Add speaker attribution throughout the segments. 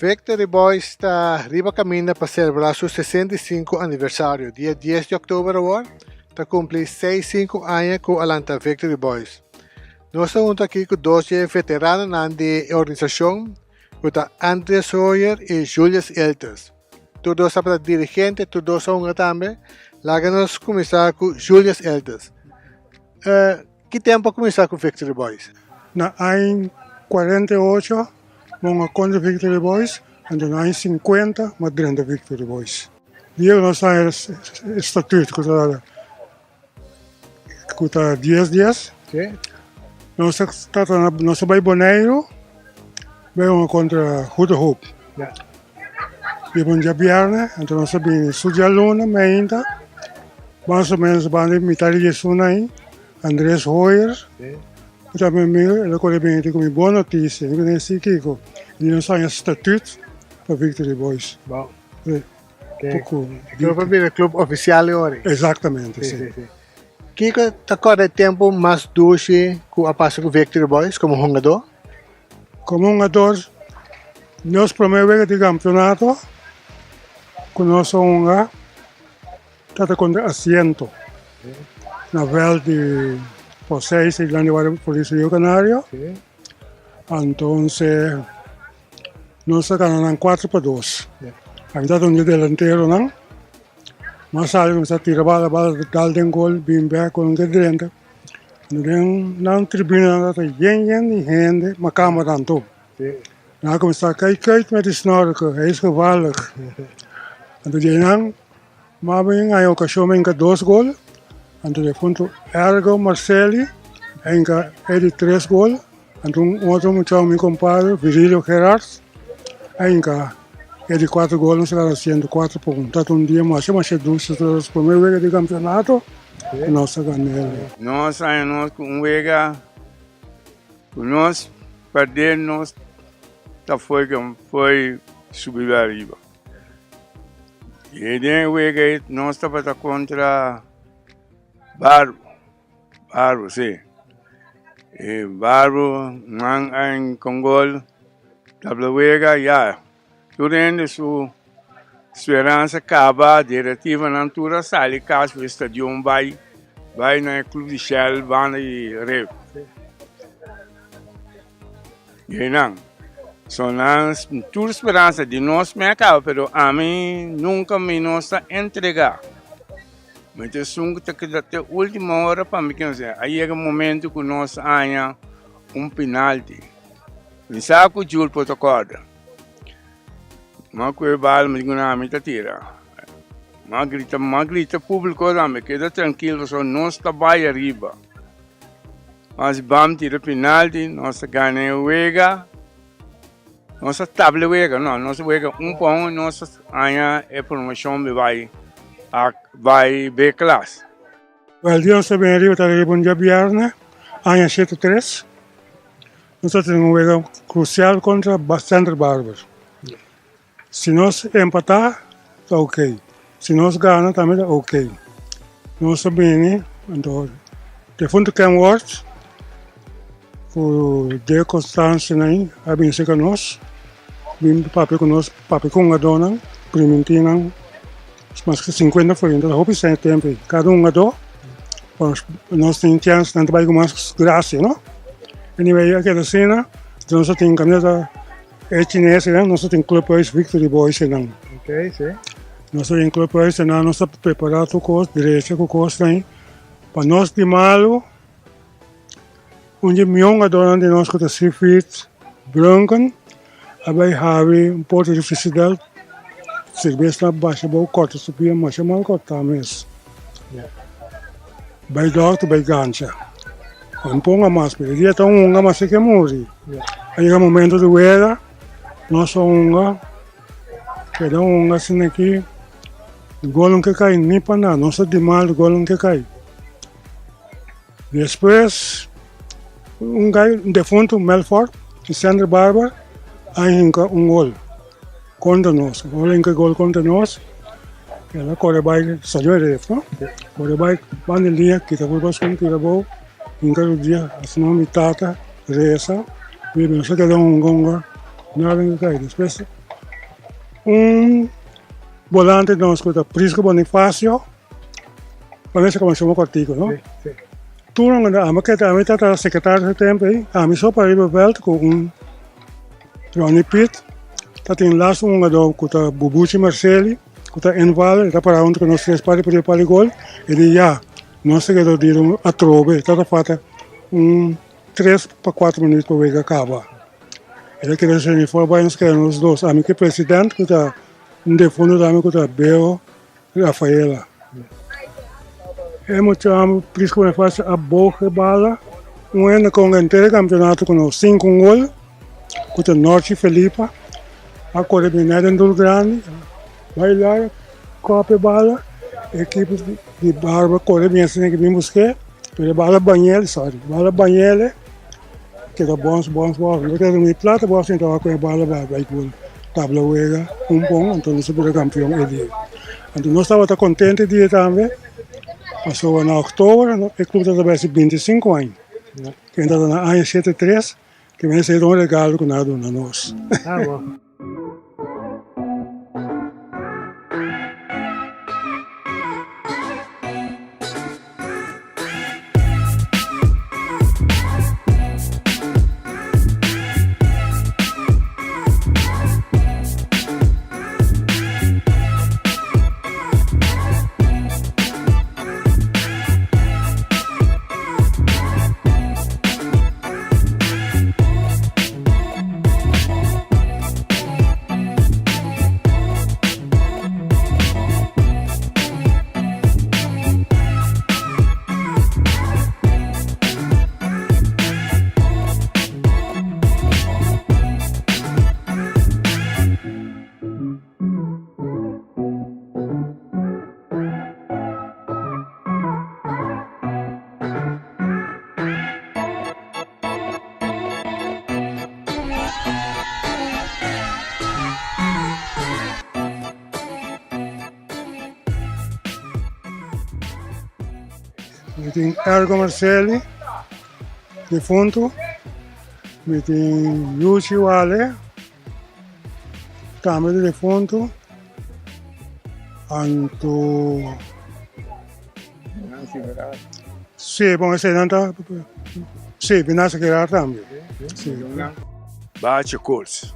Speaker 1: Victory Boys ta riba caminda pa celebra su 65 aniversario. Dia 10 di october awor ta cumpli 65 aña cu a lanta Victory Boys. Nos ta hunto aki cu dos di e veteranonan di e organisacion cu ta Andries Hoyer y Julius Elters. Tur dos tabata dirigente, tur dos a hunga tambe. Laga nos cuminsa cu Julius Elters. Ki tempo a cuminsa cu Victory Boys?
Speaker 2: Na aña 48 mi a hunga contra Victory Boys, anto na aña 50 mi a drenta Victory Boys. Dia cu nos haña e statuut cu ta cu ta dies dies, nos a trata nos a bay Boneiru bay hunga contra Goede Hoop. Riba un djabièrnè, anto nos a bini su djaluna meinta, mas o menos banda di mitad di diesuna ahi, Andres Hoyer, ku ta mi amigu, el a kore bini ku mi bon notisia. Mi ku si kiko, di nos haña statut pa Victory Boys.
Speaker 1: Poko. Club a bira club ofisial e ora.
Speaker 2: Exactamente, si.
Speaker 1: Kiko ta kòrda e tempu mas dushi ku a pasa ku Victory Boys komo hungadó?
Speaker 2: Komo hungador, nos promé wega di kampeonato ku nos a hunga tabata kontra Asiento na vèlt di José i Grandi Guardia Polis Rio Canario. Antonse nos a gana nan 4-2. Ami tabata un di e delanteronan. Mas sali kuminsá tira bala, bala dal den gol, bin bèk, gol no ke drenta. Den nan tribuna nan ta yen yen di hende, ma kama tanto. Nan a kuminsá kai kait met di snorke, hij is gevaarlijk. Anto dje nan ma bin haña okashon pa hinka dos gol, anto defuntu Ergo Marceli a hinka e di tres gol, anto un otro muchacho mi kompadre Virilio Gerard a hinka e di kuater gol, nos a gana 104-1. Tabata un dia masha masha dushi, nos prome wega di kampeonato. Nos a gan'el.
Speaker 3: Nos haña nos ku un wega ku nos pèrdè nos ta foi foi subi ariba. I den e wega ei nos tabata kontra Barbo, Barbo si. E Barbo nan a hinka un gol tabla wega ya. Tur hende su speransa kaba, directivanan tur a sali kas for e stadion bai bai na e club di Shell banda di Ref. Einan so nan tur speransa di nos me a kaba pero ami nunka mi no sa entrega. Mi ta esun ku ta keda te ultimo ora pa mi kense. A yega momento ku nos haña un penalti. Mi sa ku Jul por ta kòrda. Ma ku e bal mi di ku mi ta tira. Ma grita, ma grita públiko tambe, keda trankil pasobra nos ta bai ariba. Mas bam tira penalti, nos ta gana e wega. Nos a tabla e wega, no, nos a wega un pa un, nos a haña e promoshon di bai a bai B klas.
Speaker 2: Wèl, Dios ta bini ariba ta riba un djabièrnè, aña shete tres. Nos ta tene un wega krusial kontra Sander Barber. Si nos empatá ta ok, si nos gana tambe ta ok. Nos ta bini anto defuntu Ken Ward ku Diego Constancio nan a bini serka nos, bin papia ku nos, papia ku hungadónan, primintí nan mas ku sinkuenta florin, ta hopi sèn e tempu ei, kada hungadó nos tin chèns nan ta bai ku mas grasia no. Anyway a keda asina, nos a tin kaminda e chines einan, nos a tin Clubhuis Victory Boys einan. Nos a tin Clubhuis einan, nos a prepara tur kos, drecha ku kos nan pa nos di malu. Un di mihó hungadónan di nos ku ta Siegfried Brunken a bai habri un porta di frisidèl, serbes ta basha abou kòrta su pia masha mal kòrtá mes. Bai dòkter bai gancha. No ponga mas, pero e dia ta hunga mas e ke muri. A yega momento di wega, nos a hunga, keda hunga asina aki, gol no ke kai ni pa nada, nos a di mal gol no ke kai. Despues un gai un defuntu Melfort i Sander Barber a hinka un gol kontra nos. Ora hinka e gol kontra nos, el a kore bai salió e ref no, kore bai banda liña kita por baskon tira abou hinka rudia asina mi tata resa mi nos a keda hunga hunga nada no kai. Despues. Un volante nos ku ta Prisco Bonifacio, pa mester komo shuma kòrtiku, no? Tur un ami keda ami tabata sekretario e tempu ei, ami so pa riba vèlt ku un Ronnie Pitt, ta tin las un hungadó ku ta Bubuchi Marceli ku ta invaler, e ta pará huntu ku nos tres parti pa riba pali gol, e di ya, nos ta keda dira atrobe, tabata falta un tres pa kuater minuut pa wega kaba. E ta keda seni for bai nos keda nos dos, ami ku e president ku ta un defunto tambe ku ta Beo Rafaela. E mucha Prisco Bonifacio a boog e bala, un hende con henter e campeonato cu nos sinku gol, cu ta Norchi Felipa, a core bin net den doel grandi, bai la cop e bala, e ekipo di Barba core bin asina ki bin buske, pero e bala bañele, sorry, bala bañele, keda bons bons bons, no keda ni plata bons ni tabaco e bala bai gol, tabla wega un bon, anto nos a bira campeon e dia. Anto nos tabata contento e dia tambe, pasobra na october e club tabata bai haci 25 aña, ken tabata na aña shete tres, ke mester ta un regalo ku nan a duna nos. Mi tin Ergo Marceli, difunto. Mi tin Yuchi Wale, tambe di difunto. Anto. Sí, bon, esei nan ta, sí, Binasa Gerard tambe. Sí.
Speaker 3: Bache Kurs.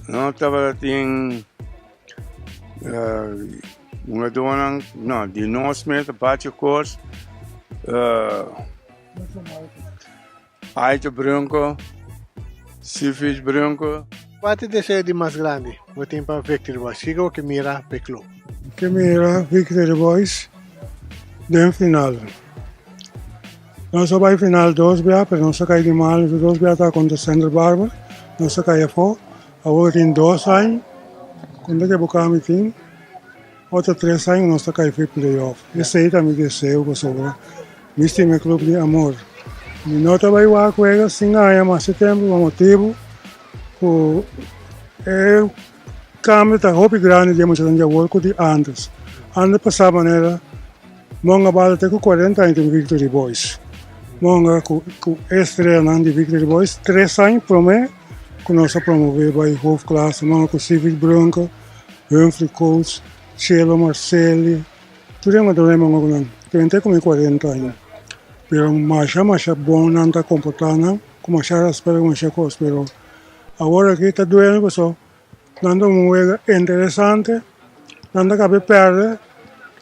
Speaker 3: No tabata tin hungadónan, no, di nos mes ta Bache Kurs, Aito Brunko, Seafish Brunko.
Speaker 1: Kua ta e deseo di mas grandi bo tin pa Victory Boys? Kiko bo ke mira pa e club?
Speaker 2: Ke mira Victory Boys den final. Nos a bai final dos bia pero nos a kai di mal. Nos dos bia ta kontra Sandra Barber. Nos a kai afó. Awor tin dos aña. Konta ke bo kami tin otro tres aña nos ta kai for e playoff. Esei ta mi deseo pasobra Mi stima e club di amor. Mi no ta bai wak wega sin haña mas e tempu pa motibu ku e kambio ta hopi grandi di e muchanan di awor ku di antes. Antes pasá manera Monga bala te ku kuarenta aña tin Victory Boys. Monga ku ku e estreanan di Victory Boys tres aña promé ku nos a promové bai hoofdklasse. Monga ku Civic Brunke, Humphrey Coates, Chelo Marceli. Tur e madureman ku nan trenta ku mi kuarenta aña, pero masha masha bon nan ta komportá nan ku masha rèspèt ku masha kos, pero awor aki ta duel pasobra nan ta un wega interesante, nan ta kabe pèrdè,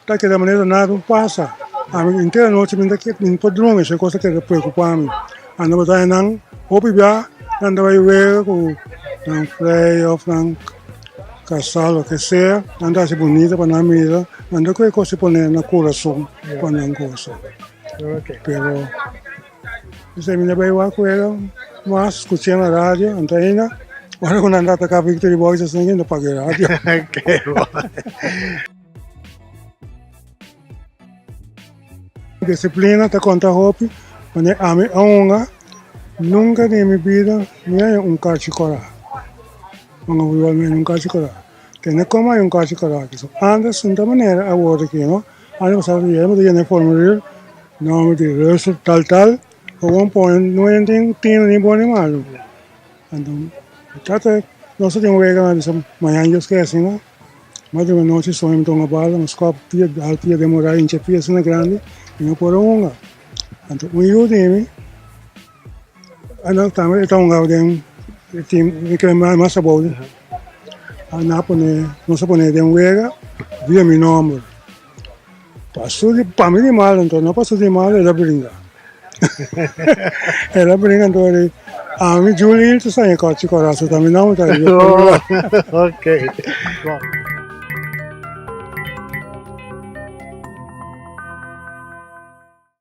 Speaker 2: ta keda manera nada no pasa, ami henter anochi mi ta mi no por drumi esei kos ta keda preokupá mi, anda bo ta nan hopi bia nan ta bai wega ku nan frei òf nan. Kasá loke sea, nan ta hasi bunita pa nan mira, nan ta kohe kos di pone na kurason pa nan gosa. Pero esei mi ta bai wak wega mas skuch'é na radio, anto ainda ora ku nan ta ataká Victory Boys asina ke mi ta paga e radio. Disiplina ta konta hopi, manera ami a hunga, nunka den mi bida mi a haña un karchi kòrá. Hunga futbòl mi haña un karchi kòrá. Tene komo haña un karchi kòrá aki. So antes no ta manera awor aki no. Aña pasado mi ta yena e formulier, nòmber di Russel tal tal, awor pone no tin ni bon ni malu. Anto mi tata. Nos ta tin un wega, mi a bisa, mañan Dios ke asina. Mi a drumi anochi soña mi ta hunga bala, mi skòp pia, dal pia den muraya, hincha pia asina grandi, mi no por a hunga. Anto un yu di mi, tambe e ta hunga den e team mi kere mas abou, nan a pone, nos a pone den wega via mi nòmber. Paso di pa mi di mal anto no paso di mal el a bringa el a bringa anto di ami Julie ta saña kochi koraso ta mi nomber ta
Speaker 1: Ok.